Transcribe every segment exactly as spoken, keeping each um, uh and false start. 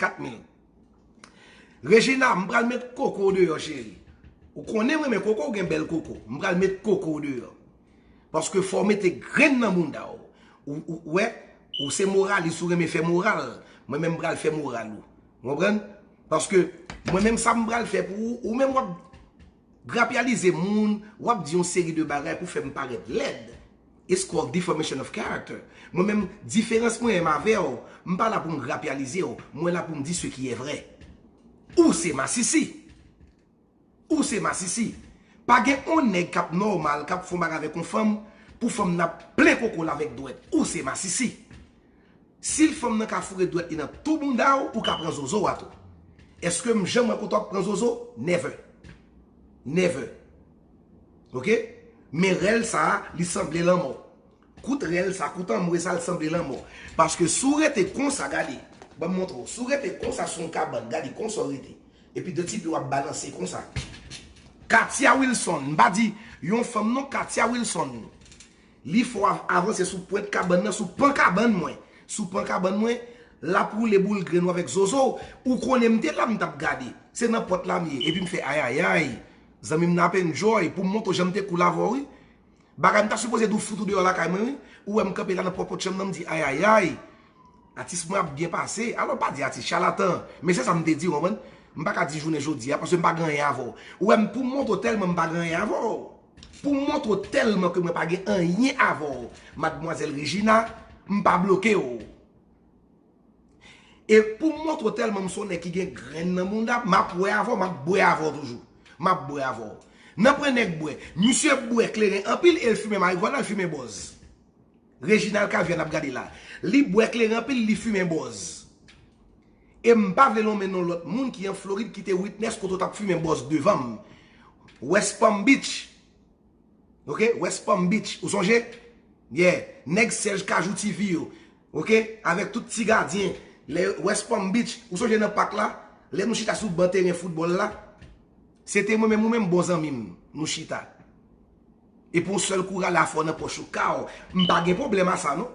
Kat mil. Regina, m pral met koko w deyò, cheri. Ou konnen m renmen koko, ou gen bèl koko. M pral met koko w deyò. Paske fò w mete grenn nan bounda w. Ou, ou, ou wè, ou se moralis, ou renmen fè moral. Mwen menm m pral fè moral ou. Ou konprann? Paske mwen menm sa m pral fè pou ou, ou menm w ap grapyalize moun, w ap di yon seri de bagay pou fè m parèt lèd. It's called deformation of character. Mwen menm, diferans mwen menm avè w, m pa la pou m grapyalize w, mwen la pou m di ce qui est vrai. Ou se masisi. Ou se masisi. Pa gen on nèg k ap nòmal, k ap fè on bagay avèk on fanm, pou fanm nan plen koko l avèk dwèt. Ou se masisi. Si l fanm nan ka foure dwèt li nan tou bounda w, ou ka pran zozo a tou. Èske m janm wè kote w ap pran zozo? Never. Never. Oke? Men rèl sa a, li sanble lanmò. Kout rèl sa, kout anmwe sa, li sanble lanmò. Paske si w rete konsa, gade, ban m montre w. Si w rete konsa sou yon kabann, gade konsa w rete. Epi de ti pye w ap balanse konsa. Katia Wilson, m pa di yon fanm non, Katia Wilson. Li fò a-, avanse sou pwent kabann nan, sou pan kabann mwen. Sou pan kabann mwen, l ap woule boul grenn ou avèk zozo. Ou konnen m te la, m t ap gade. Se nan pòt la m ye. Epi m fè ayayay. Zanmi m nan ap enjoy. Pou m montre w jan m te cool avè w, wi. Bagay m ta sipoze di w fout ou deyò lakay mwen, wi. Ou wè m kanpe la nan pòpòt chanm nan, m di ayayay. Atis mwen ap byen pase. Alò pa di atis, chalatan. Men se sa m te di, w konprann? M pa ka di jounen jodi a, paske m pa gen anyen avè w. Ou wè m, pou m montre w tèlman m pa gen anyen avè w. Pou m montre w tèlman ke mwen pa gen anyen avè w, madmwazèl Regina, m pa bloke w. E pou m montre w tèlman m se yon nèg ki gen grenn nan bounda, m ap wè avè w, m ap bwè avè w toujou. M ap bwè avè w. Nan pwen nèg bwè. Misye bwè kleren anpil e l fimen marigwana, l fimen bòz. Reginald Calvier n ap gade la. Li bwè kleren anpil, li fimen bòz. E m pa vle lonmen non lòt moun ki an Florid ki te witness kote w t ap fimen bòz devan m. West Palm Beach. Oke? West Palm Beach. Ou sonje? Yeah. Nèg Serge Kajou T V yo. Oke? Avèk tout ti gadyen. Lè West Palm Beach. Ou sonje nan pak la? Lè nou chita sou ban teren foutbòl la? Se te mwen menm, ou menm, bon zanmi m. Nou chita. Epi yon sèl kou rale afè w nan pòch ou, kaw. M pa gen pwoblèm a sa, non.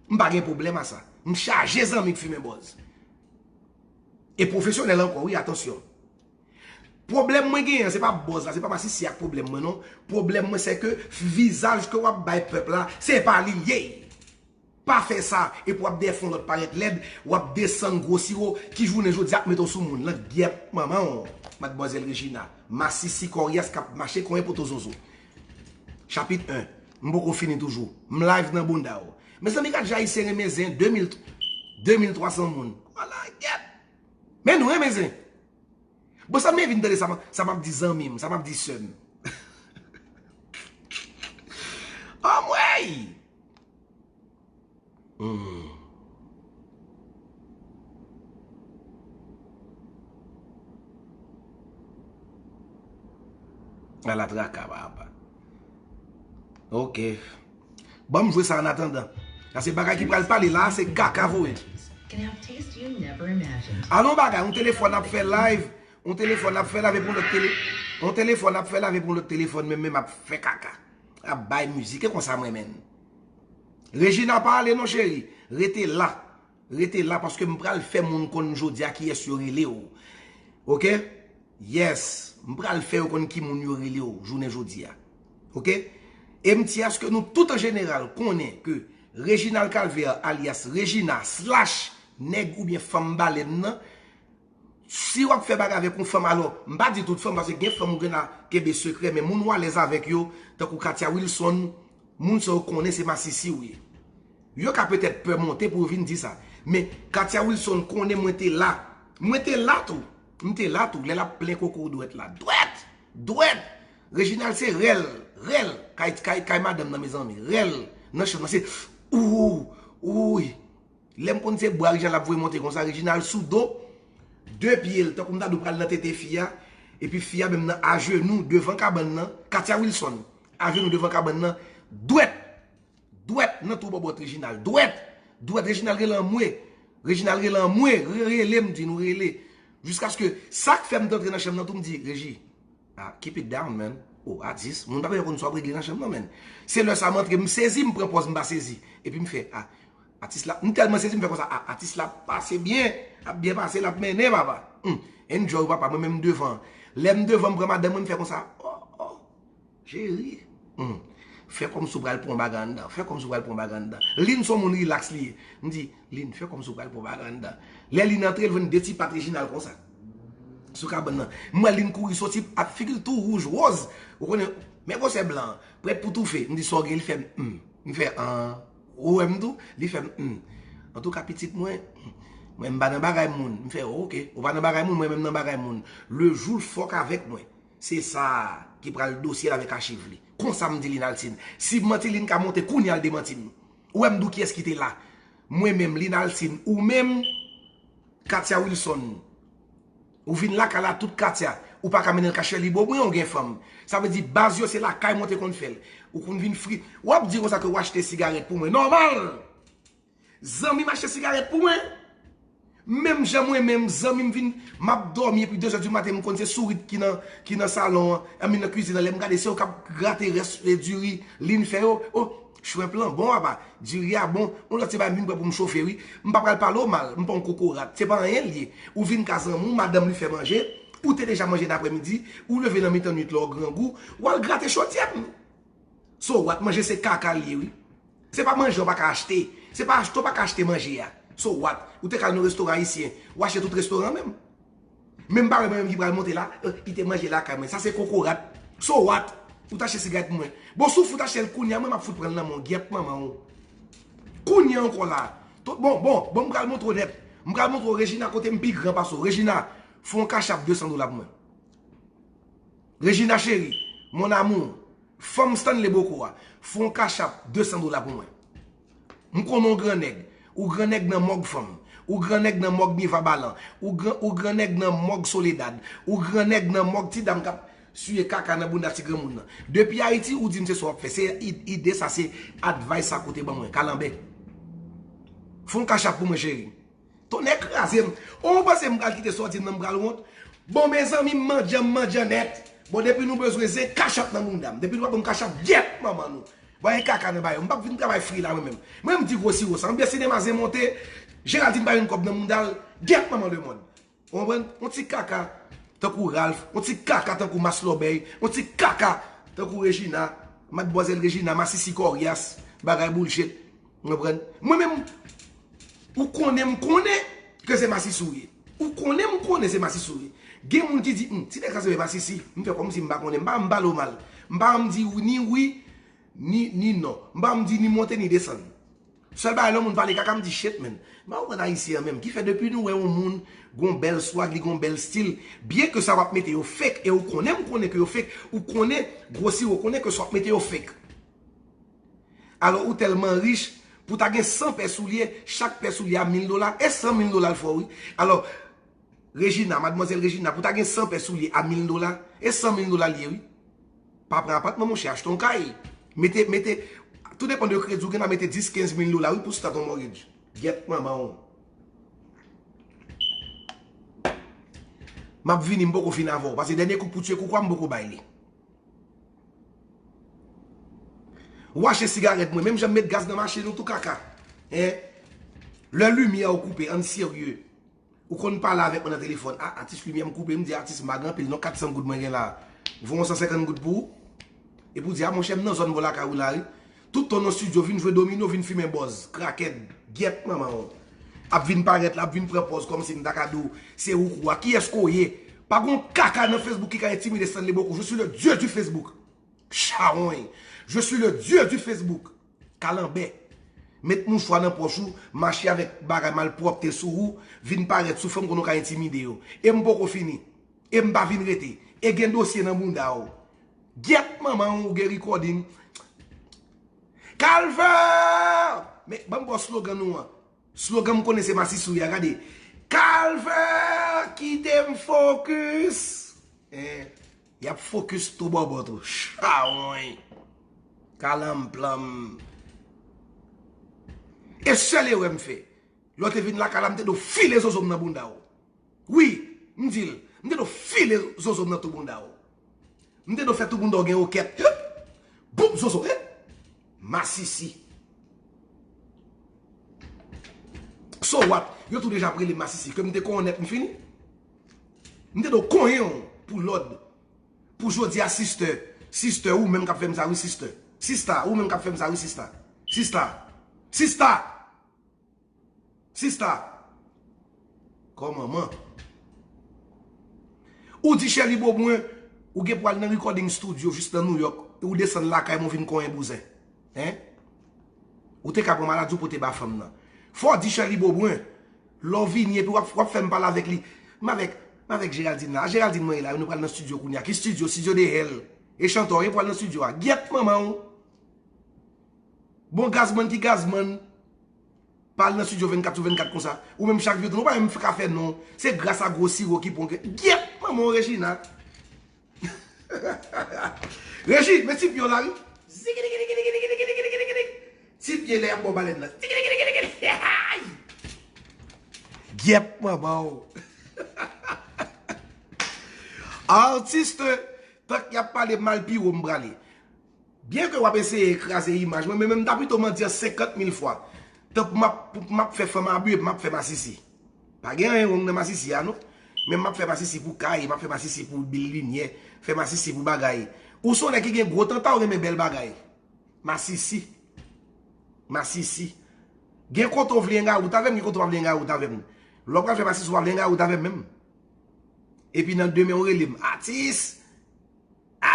M pa gen pwoblèm a sa. M chaje zanmi k fimen bòz. E pwofesyonèl ankò, wi, atansyon. Pwoblèm mwen genyen an, se pa bòz la, se pa masisi a k pwoblèm mwen, non. Pwoblèm mwen, se ke vizaj ke w ap bay pèp la, se pa li l ye. Pa fè sa, epi w ap dèyè fè yon lòt parèt lèd, w ap desann gwo siwo, ki jounen jodi a ap mete w sou moun. Langyèt manman w, madmwazèl Regina. Masisi kòryas k ap mache konyen poto zozo. Chapit en. M poko fini toujou. M live nan bounda w. Mezanmi, gad jan Ayisyen renmen zen, de mil, de mil twa san moun. Ala gyèt! Men nou renmen zen. Bon, sa m vin tande sa, m- sa m ap di zanmi m, sa m ap di sè m. Anmwey! Hmm. Ala traka, papa. Ok. Ban m jwe sa annatandan. Sa se bagay ki pral pale la, se kaka voye. Alon bagay, yon telefòn ap fè live, yon telefòn ap fè live pou lòt tele, yon telefòn ap fè live pou lòt telefòn, men menm ap fè kaka. Ap bay mizik, e konsa mwen menm. Regina pa ale non cheri, rete la. Rete la paske m pral fè moun konn jodi a kiyès yo rele w. Ok? Yes, m pral fè yo konn ki moun yo rele w jounen jodi a. Ok? E m ti aske nou tout an jeneral konnen ke Reginald Calvaire alyas Regina slash nèg oubyen fanm balèn nan, si w ap fè bagay avèk yon fanm, alò, m pa di tout fanm, paske gen fanm ou gen a kenbe sekrè, men moun ou alèz avèk yo, tankou Katia Wilson, moun sa yo konnen se masisi w ye. Yo ka petèt pè monte pou yo vin di sa. Men Katia Wilson konnen mwen te la. Mwen te la tou. M te la tou. Lè l ap plen koko dwèt la. Dwèt! Dwèt! Reginald se rèl. Rèl. Kay, kay, kay madanm nan, mezanmi. Rèl. Nan chanm nan se ou, ou, wi. Lè m konn se bra Reginald ap voye monte konsa, Reginald sou do, de pye l, tankou m ta di w pral nan tete fi a, epi fi a menm nan ajenou devan kabann nan, Katia Wilson, ajenou devan kabann nan, dwèt, dwèt nan tou bòbòt Reginald, dwèt, dwèt, Reginald rele anmwe, Reginald rele anmwe, re- rele m di nou rele, jiskaske sa k fè m t antre nan chanm nan tou m di, Regi, ah, keep it down, man. Oh, atis, moun pa bezwen konn sa w ap regle nan chanm nan, man. Se lè sa m antre, m sezi, m pran pòz, m pa sezi. Epi m fè, ah, Atis la, m tèlman sezi, m fè konsa, ah, atis la pase byen, ap byen pase, l ap mennen, papa. Hmm. Enjoy, papa, mwen menm m devan. Lè m devan, m pran madanm mwen, m fè konsa, oh, oh, cheri. Hmm. Fè kòmsi w pral pran yon bagay anndan, fè kòmsi w pral pran yon bagay anndan. Lin se yon moun rilaks li ye. M di, Lin, fè kòmsi w pral pran yon bagay anndan. Lè Lin antre, l jwenn de ti pat Reginald konsa. Sou kabann nan. M wè Lin kouri soti, ak figi l tou wouj, woz. Ou konnen, men gwosè blan an, prèt pou toufe. M di, sa w gen? Li fè m, hmm. M fè, an. Ou wè m tou? Li fè m, hmm. Antouka, pitit mwen, mwen m pa nan bagay moun. M fè, oke, ou pa nan bagay moun, mwen menm nan bagay moun. Le jou l fòk avèk mwen, se sa ki pral dosye l avèk achiv li. Konsa m di Lin Alcine. Si m manti, Lin ka monte kounye a l demanti m. Ou wè m di w kiyès ki te la. Mwen menm, Lin Alcine, ou menm, Katia Wilson. Ou vin lakay la tout Katia. Ou pa ka mennen l kay Sherly Beaubrun, ou gen fanm. Sa vle di baz yo se lakay mwen te konn fè l. Ou konn vin fri. W ap di konsa ke w achte sigarèt pou mwen. Nòmal! Zanmi m achte sigarèt pou mwen. Menm jan mwen menm, zanmi m vin, m ap dòmi epi de zè di maten, m konn se sourit ki nan, ki nan salon an, anmi nan kwizin an, lè m gade se yo k ap grate rès, e, diri, Lin fè yo. Oh, shrimp lan bon, papa. Diri a bon, yon lòt se bagay m vin pran pou m chofe wi. M pa pral pale w mal, m pa yon kokorat, se pa anyen l ye. Ou vin ka zanmi w, madanm li fè manje, ou te deja manje n aprèmidi, ou leve nan mitan nwit la w grangou, w al grate chodyè m. So what, manje se kaka l ye wi. Se pa manje w pa ka achte, se pa achte w pa ka achte manje a. So what, ou te ka al nan restoran ayisyen, w achte tout restoran menm. Men m pa wè mwen menm ki pral monte la, eh, li te manje lakay mwen. Sa se kokorat. So what? Ou t achte sigarèt pou mwen. Bon, si w fout achte l kounye a, mwen m ap fout pran l nan men w, gyèt manman w. Kounye a ankò la. Tout, bon, bon, bon, m pral montre w nèt. M pral montre w Regina kote m pi gran pase w. Regina, fè yon kachap de san dola pou mwen. Regina cheri, mon amour, fanm Stanley Boko a, fè yon kachap de san dola pou mwen. M konnen w grannèg. Ou grannèg nan mòg fanm. Ou grannèg nan mòg Miva Balan. Ou gran, ou grannèg nan mòg Soledad. Ou grannèg nan mòg ti dam k ap siye kaka nan bounda ti granmoun nan. Depi Ayiti, ou di m se sa w ap fè. Se id-, ide sa, se advice sa kote ban mwen. Kalanbè. Fè yon kachap pou mwen, cheri. Tonnè kraze m. Ou panse m pral kite sòti m nan, m pral wont? Bon, mezanmi, m mandyan, m mandyan nèt. Bon, depi nou bezwen zen, kachap nan bounda m. Depi nou pa ban m kachap, gyèt manman nou. Voye kaka nan bagay yo. M p ap vin travay fri la mwen menm. Mwen m di gwo siwo sa. Anbyen sinema zen monte, Geraldine pa jwenn kòb nan bounda l. Gyèt manman lemonn. Ou konprann? Yon ti kaka tankou Ralph, yon ti kaka tankou Mas Lòbèy, yon ti kaka tankou Regina, madmwazèl Regina, masisi kòryas, bagay bullshit. Ou konprann? Mwen menm, ou konnen m konnen ke se masisi w ye. Ou konnen m konnen se masisi w ye. Gen moun ki di, "Hum, ti nèg sa se masisi." M fè kòmsi m pa konnen. M pa, m pale w mal. M pa janm di ni wi, ni, ni non. M pa janm di ni monte, ni desann. Sèl bagay lè yon moun pale kaka, m di, "Shit, man." M pa konprann ayisyen an menm. Ki fè depi nou wè yon moun gon bèl swag, li gon bèl stil, byen ke sa w ap mete yo fake, e ou konnen, m konnen ke yo fake, ou konnen, gwosi, ou konnen ke sa w ap mete yo fake. Alò, ou tèlman rich, pou ta gen san pè soulye, chak pè soulye a mil dola, e san mil dola l fè w, wi. Alò, Regina, madmwazèl Regina, pou ta gen san pè soulye a mil dola, e san mil dola l ye, wi. Pa pran apatman, monchè, achte yon kay. Mete, mete, tou depann de kredi w gen la, mete dis, kenz mil dola, wi, pou start yon mortgage. Gyèt manman w. M ap vini, m poko fin avè w, paske dènye kout pou tiye koukwa, m poko bay li. Ou achte sigarèt mwen, menm jan m met gaz nan machin ou tou kaka. Hein? Lè limyè w koupe, ann serye. Ou konn pale avèk mwen nan telefòn. Ah, atis, limyè m koupe, m di atis, m pa gen anpil non, kat san goud mwen gen la. Voye yon san senkant goud pou ou. Epi w di, ah, monchè, m nan zòn bò lakay ou la, wi. Tout tan nan estidyo, vin jwe domino, vin fimen bòz, krakèt, gyèt manman w. Ap vin parèt la, ap vin pran pòz kòmsi m ta ka di w, se ou kou a. Kiyès ke w ye? Pa gon kaka nan Facebook ki ka entimide Stanley Bocco. Je suis le dieu du Facebook. Chawony. Je suis le dieu du Facebook. Kalanbè. Met mouchwa nan pòch ou, mache avèk bagay malpwòpte sou ou, vin parèt sou fanm konnen w ka entimide yo. E m poko fini. E m pa vin rete. E gen dosye nan bounda w. Gyèt manman w, ou gen recording. Calvaire! Men, ban m ba w slogan nou an. Slogan m konnen se masisi w ye a, gade. Calvaire, kite m focus. Eh, y ap focus tou bòbò tou. Chawony. Kalanm planm. E sèl erè m fè, lè w te vin lakay la, m te do file zozo m nan bounda w. Wi, m di l, m te do file zozo m nan tou bounda w. M te do fè tou bounda w gen wokèt. Hup! Boup zozo, hup! Masisi. So what? Yo tou deja ap rele m masisi. Ke m te konnèt m fini. M te do konyen w pou lòd. Pou jodi a, sister. Sister, ou menm k ap fè m sa, wi, sister. Sista, ou menm k ap fè m sa, wi, sista. Sista. Sista. Sista. Kòman, man? Ou di Sherly Beaubrun, ou gen pou al nan recording studio jis nan New York, ou desann lakay mwen, ou vin konyen bouzen. Hein? Ou te ka pran maladi, ou pote ba fanm nan. Fò w di Sherly Beaubrun, lè w vini, epi w ap, w ap fè m pale avèk li. M avèk, m avèk Geraldine la. A Geraldine mwen ye la, wi, nou pral nan studio kounye a. Ki studio? Studio de hell. E chantè w ye pou al nan studio a. Gyèt manman w. Bon, Gazman ki Gazman. Pa al nan studio vennkat sou vennkat konsa. Ou menm chak jou, nou pa menm ka fè non. Se gras a gwo siwo ki pran. Gyèt manman w, Regina. Regi, men ti pye w la, wi. Zigidigidigidigidigidigidigidigidig. Ti pye lè y ap bò balèn nan. Zigidigidigidigidig. Ay! Gyèt manman w. Artiste, tank y ap pale mal pi wo m prale. Byen ke w ap eseye kraze imaj mwen, men, men m ta pito manti an senkant mil fwa. Tank m ap, m ap fè fanm abi epi m ap fè masisi. Pa gen anyen wrong nan masisi a, non. Men m ap fè masisi pou kay, m ap fè masisi pou bil limyè, fè masisi pou bagay. Ou se yon nèg ki gen gwo tanta, ou renmen bèl bagay. Masisi. Masisi. Gen kote w vle engawout avè m, gen kote w pa vle engawout avè m. Lè w pral fè masisi, w pa vle engawout avè m menm. Epi nan demen, w rele m. Atis! A,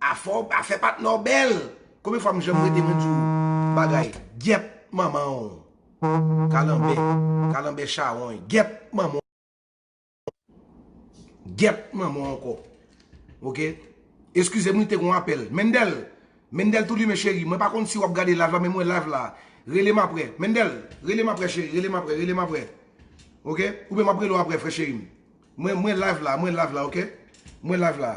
afè, afè patnè w bèl. Konbyen fwa m janm rete mwen di w bagay? Gyèt manman w. Kalanbè. Kalanbè chawony. Gyèt manman w. Gyèt manman w ankò. Oke? Eskize m, wi, te gon apèl. Mendel. Mendel tou limen cheri. Mwen pa konn si w ap gade live la, men mwen live la. Rele m apre. Mendel, rele m apre cheri. Rele m apre. Rele m apre. Oke? Oubyen m ap rele w apre, frè cheri m. Mwen, mwen live la, mwen live la, oke? Mwen live la.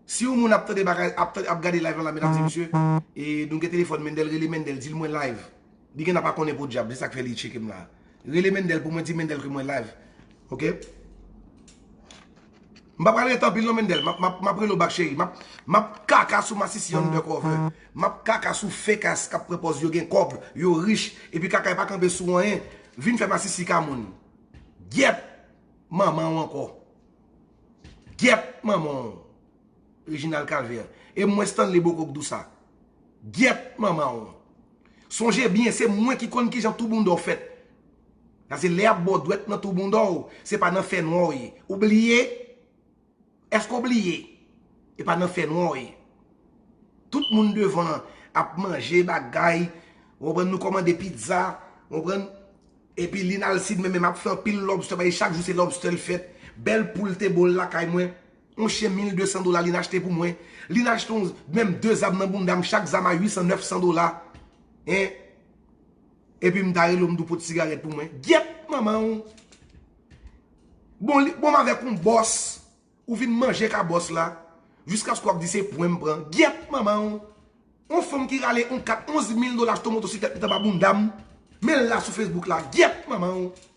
Si yon moun ap tande bagay, ap, ap gade live la, medam e mesye, e nou gen telefòn Mendel, rele Mendel, di l mwen live. Li gentan pa konnen podyab, se sa k fè li tcheke m la. Rele Mendel pou mwen, di Mendel ke mwen live. Oke? M pa pral rete anpil non, Mendel. M ap, m ap, m ap rele w back, cheri. M ap, m ap kaka sou masisi undercover. M ap kaka sou fake ass k ap pran pòz yo gen kòb, yo rich, epi kaka yo pa kanpe sou anyen. Vin fè masisi ka moun. Gyèt manman w ankò. Gyèt manman w, Reginald Calvaire. E mwen Stanley Boko k di w sa. Gyèt manman w. Sonje byen, se mwen ki konn kijan tou bounda w fèt. Paske lè y ap ba w dwèt nan tou bounda w, se pa nan fènwa w ye. Ou bliye? Èske w bliye? E pa nan fènwa w ye. Tout moun devan an ap manje bagay, w konprann, nou kòmande pizza, w konprann, epi Linalcide menm, menm ap fè anpil lobster, bay chak jou se lobster l fèt. Bèl poul te bo l lakay mwen. Yon chen mil de san dola li n achte pou mwen. Li n achte yon, menm de zam nan bounda m, chak zam a uit san, nèf san dola. Hein? Epi m ta rele w, m di w pot sigarèt pou mwen. Gyèt manman w. Bon, li, bon, m avèk yon bòs. Ou vin manje ka bòs la, jiskaske w ap di se pwen m pran. Gyèt manman w. Yon fanm ki rale yon kat onz mil dola achte yon motosiklèt met anba bounda m. Men l la sou Facebook la. Gyèt manman w.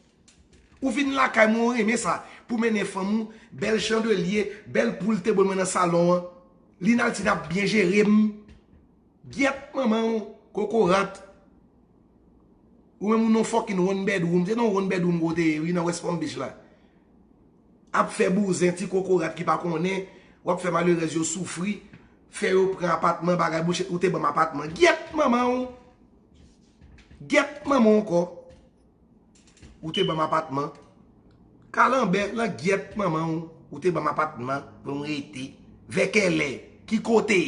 Ou vin lakay mwen, ou renmen sa. Pou mennen fanm ou, bèl chandelye, bèl poul te bo mwen nan salon an. Linalcine ap byen jere m. Gyèt manman w, kokorat. Ou menm ou nan fucking one bedroom. Se nan one bedroom kote, wi, nan West Palm Beach la. Ap fè bouzen ti kokorat ki pa konnen, w ap fè malerèz yo soufri, fè yo pran apatman, bagay bouchèt, ou te ban m apatman. Gyèt manman w. Gyèt manman w ankò. Ou te ban m apatman. Kalanbè, langyèt manman w, ou te ban m apatman pou m rete. Vè kèlè? Ki kote?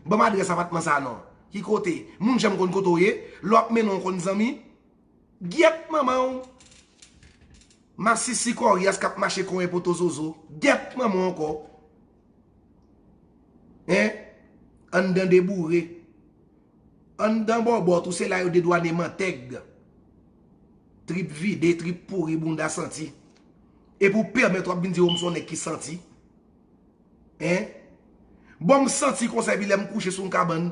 Ban m adrès apatman sa non. Ki kote? Moun janm konn kote w ye? Lè w ap mennen w konn zanmi? Gyèt manman w. Masisi kòryas k ap mache konyen poto zozo. Gyèt manman w ankò. Hein? Anndan deboure. Anndan bòbòt ou, se la yo dedwane mantèg. Trip vide, trip pouri, bounda santi. Epi w pèmèt w ap vin di w m se yon nèg ki santi. Hein? Bon, m santi konsa, epi lè m kouche sou yon kabann,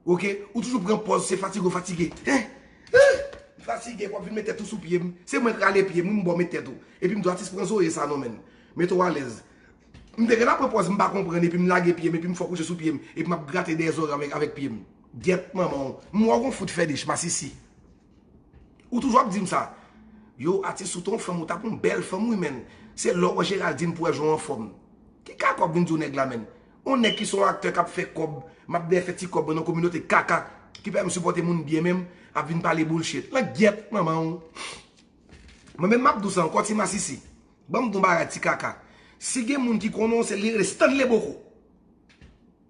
oke, ou toujou pran pòz, se fatige w fatige. Hein? Hein? M fatige, w ap vin met tèt ou sou pye m. Se mwen k rale pye m, wi, m ba w met tèt ou. Epi m di w, atis, pran zoye sa non, menn. Mete w alèz. M te gentan pran pòz m pa konprann, epi m lage pye m, epi m fè w kouche sou pye m, epi m ap grate dèyè zòrèy avèk, avèk pye m. Gyèt manman w. M wè w gon fout fè dich, masisi. Ou toujou ap di m sa. Yo, atis, ou te yon fanm, ou t ap yon bèl fanm, wi, menn. Se lè w wè Geraldine pou wè jan w anfòm. Ki kaka w ap vin di w nèg la, menn? Yon nèg ki se yon aktè k ap fè kòb, m ap dèyè fè ti kòb nan yon kominote kaka, ki pa menm sipòte moun byen menm, ap vin pale bullshit. Langyèt manman w. Mwen menm m ap di w sa ankò, ti masisi. Ban m di w yon bagay, ti kaka. Si gen moun ki konnen w, se li rele Stanley Boko.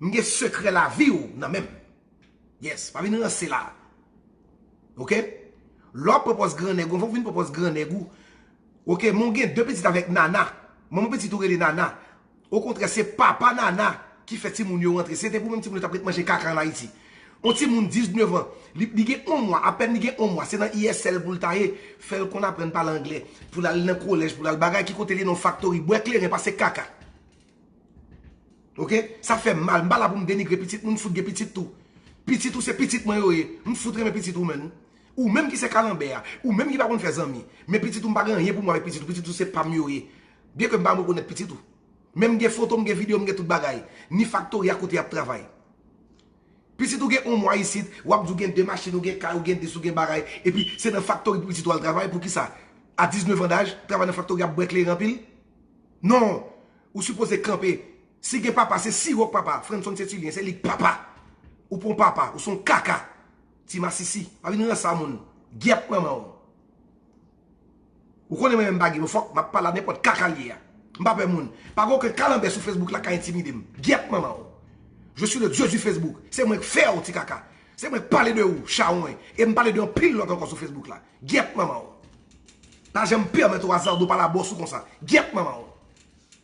M gen sekrè lavi w nan men m. Yes, pa vin ranse la. Oke? Lè w ap pran pòz grannèg, ou fòk vin pran pòz grannèg ou. Oke, men w gen de pitit avèk Nana. Manman pitit ou rele Nana. Okontrè, se papa Nana ki fè timoun yo rantre. Se te pou menm timoun yo t ap ret manje kaka ann Ayiti. Yon timoun diznèf an, li, li gen yon mwa, apèn li gen yon mwa, se nan I S L pou l ta ye, fè l konn aprann pale anglè, pou l al nan kolèj, pou l al bagay, ki kote li nan yon faktori, bwè kleren, pase kaka. Oke? Sa fè m mal. M pa la pou m denigre pitit moun, m fout gen pitit tou. Pitit ou se pitit mwen yo ye. M fout renmen pitit ou, menn. Ou menm ki se kalanbè a, ou menm ki pa konn fè zanmi. Men pitit ou, m pa gen anyen pou m wè avèk pitit ou. Pitit ou se pa m yo ye. Byen ke m pa rekonèt pitit ou. Men m gen foto, m gen videyo, m gen tout bagay. Ni faktori a kote y ap travay. Pitit ou gen yon mwa isit, w ap di w gen de machin, ou gen kay, ou gen dis, ou gen bagay. Epi se nan faktori pou pitit ou al travay, poukisa? A diznèf an daj, travay nan faktori ap bwè kleren anpil? Non! Ou sipoze kanpe. Si gen papa, se Siròk papa. Frandson Sentilyen, se li k papa. Ou pa yon papa, ou se yon kaka. Ti masisi, pa vin ranse a moun. Gyèt manman w. Ou konnen mwen menm m pa gen, fòk m ap pale a nenpòt kaka l ye a. M pa pè moun. Pa gen okenn kalanbè sou Facebook la ka entimide m. Gyèt manman w. Je suis le dieu du Facebook. Se mwen k fè w, ti kaka. Se mwen k pale de ou, chawony. E m pale de anpil lòt ankò sou Facebook la. Gyèt manman w. Pa janm pèmèt ou azardo pale a bòs ou konsa. Gyèt manman w.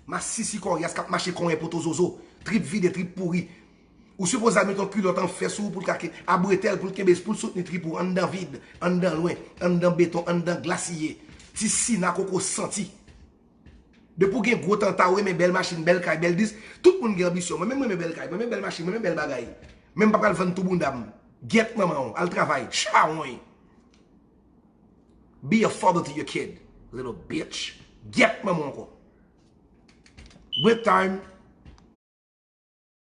Masisi kòryas k ap mache konyen poto zozo, trip vide, trip pouri. Ou sipoze al met yon kilòt an fè sou ou pou l ka ke, a bretèl pou l kenbe, pou l soutni trip ou anndan vid, anndan lwen, anndan beton, anndan glas li ye. Ti sina koko santi. Depi w gen gwo tanta, ou renmen bèl machin, bèl kay, bèl dis, tout moun gen anbisyon. Mwen menm, mwen renmen bèl kay, mwen renmen bèl machin, mwen renmen bèl bagay. Men m pa pral vann tou bounda m. Gyèt manman w, al travay, chawony. Be a father to your kid, little bitch. Gyèt manman w ankò. Break time.